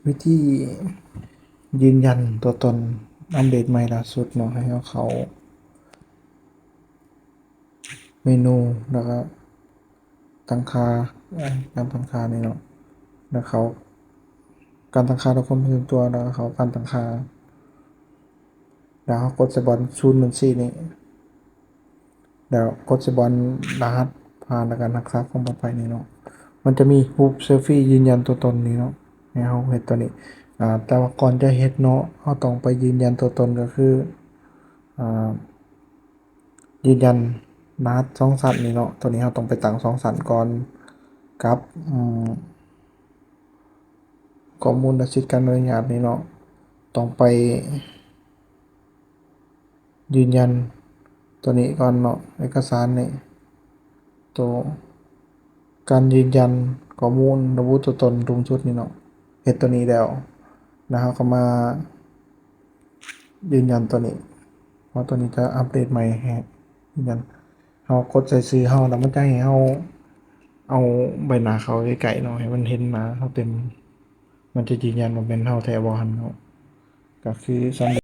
ວິທີຢືນຢັນຕົວຕົນອັບເດດໃໝ່ລ່າສຸດເນາະ, ໃຫ້ເຮົາເຂົ້າເມນູ ແລ້ວກໍຕັ້ງຄ່າ, ການຕັ້ງຄ່ານີ້ເນາະ, ແລ້ວເຂົ້າການຕັ້ງຄ່າໂດຍຄວາມເປັນສ່ວນຕົວ, ແລ້ວກໍເຂົ້າການຕັ້ງຄ່າ, ແລ້ວເຮົາກົດໃສ່ບ່ອນສູນເປັນສີ່ນີ້. ແລ້ວກົດໃສ່ບ່ອນລະຫັດຜ່ານ ແລ້ວກໍຮັກສາຄວາມປອດໄພນີ້ເນາະ. ມັນຈະມີຮູບເຊລຟີຢືນຢັນຕົວຕົນນີ້ເນາະ, ໃຫ້ເຮົາເຮັດຕົວນີ້. ອາ ແຕ່ວ່າກ່ອນຈະເຮັດເນາະ, ເຮົາຕ້ອງໄປຢືນຢັນຕົວຕົນ ກໍຄື ອາ ຢືນຢັນລະຫັດສອງຊັ້ນນີ້ເນາະ. ຕົວນີ້ເຮົາຕ້ອງໄປຕັ້ງສອງຊັ້ນກ່ອນ ກັບ ອາ ຂໍ້ມູນ ແລະ ສິດການອະນຸຍາດນີ້ເນາະ, ຕ້ອງໄປ ຢືນຢັນຕົວນີ້ກ່ອນເນາະ, ເອກະສານນີ້, ໂຕການຢືນຢັນຂໍ້ມູນລະບຸຕົວຕົນສູງສຸດນີ້ເນາະ. ເຮັດຕົວນີ້ແລ້ວ ແລ້ວເຮົາກໍມາຢືນຢັນຕົວນີ້, ເພາະຕົວນີ້ຈະອັບເດດໃໝ່ໃຫ້ຢືນຢັນ. ເຮົາກົດໃສ່ຊື່ເຮົາ ແລ້ວມັນຈະໃຫ້ເຮົາເອົາໃບໜ້າເຂົ້າໃກ້ໆເນາະ, ໃຫ້ມັນເຫັນໜ້າເຮົາເຕັມ, ມັນຈະຢືນຢັນວ່າແມ່ນເຮົາແທ້ບໍ່ຫັ້ນເນາະ. ກໍຄືສຳ